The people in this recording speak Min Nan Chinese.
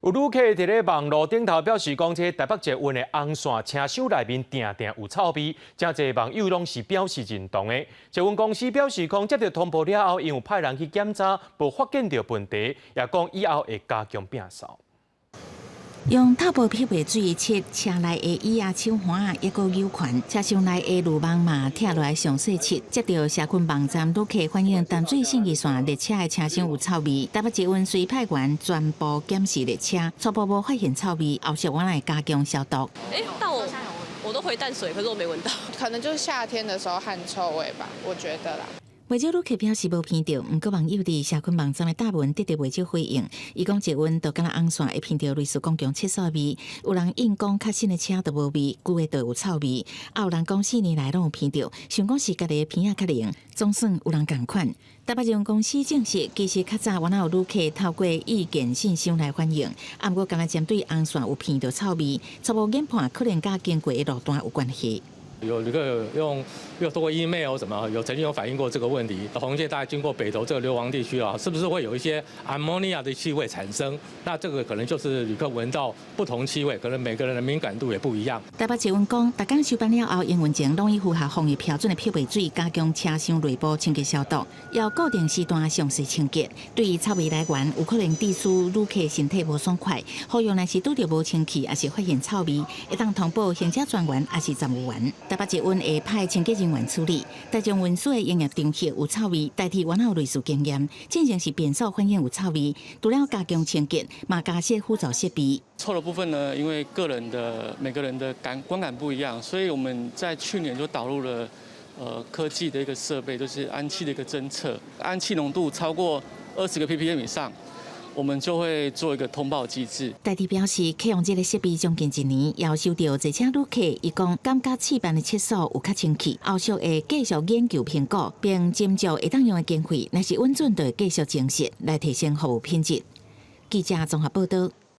有旅客佇咧網路頂頭表示講，這台北捷運的紅線車廂內面定定有臭味，誠濟網友攏是表示認同的。捷運公司表示講，接著通報了後，𪜶有派人去檢查，無發現著問題，也講以後會加強摒掃。用透薄漂白水拭車內的椅仔手環，抑閣扭環，車廂內的濾網嘛拆落來詳細拭。接著社群網站旅客反映淡水信義線列車的車廂有臭味，台北捷運隨派員全部檢視列車，初步無發現臭味，後續阮會加強消毒。欸，但我都回淡水，可是我沒聞到。可能就是夏天的時候汗臭味吧，我覺得啦。袂少旅客表示無聞著，毋過網友佇社群網站的貼文得著袂少回應。伊講捷運就敢若紅線會聞著類似公共廁所味，有人應講較新的車就無味，舊的就有臭味。啊，有人講4年來攏有聞著，想講是家己的鼻仔較靈，總算有人仝款。台北捷運公司證實，其實較早原來有旅客透過意見信箱來反映，啊，毋過敢若針對紅線有聞著臭味，初步研判可能佮經過的路段有關係。有旅客用又透過 email 什麼，有曾經有反映過這個問題。紅線大概經過北投這個硫磺地區啊，是不是會有一些 ammonia 的氣味產生？那這個可能就是旅客聞到不同氣味，可能每個人的敏感度也不一樣。台北捷運講，逐工收班了後，營運前攏以符合防疫標準的漂白水加強車廂內部清潔消毒，要固定時段詳細清潔。對於臭味來源，有可能致使旅客身體無爽快，呼籲若是拄著無清氣，抑是發現臭味，會當通報行車專員抑是站務員。台北捷運會派清潔人員處理。大眾運輸的營業場合有臭味，台鐵原有類似經驗，進前是便所反映有臭味，除了加強清潔，嘛加設輔助設備。臭的部分呢，因為個人的每個人的感觀感不一樣，所以我們在去年就導入了科技的一個設備，就是氨氣的一個偵測，氨氣濃度超過20個 ppm 以上，我們就會做一個通報機制。台鐵表示，啟用這個設備將近一年，也收著坐車旅客，伊講感覺次辦的廁所有較清氣，後續會繼續研究評估，並斟酌會當用的經費，若是穩準，就會繼續增設來提升服務品質。記者綜合報道。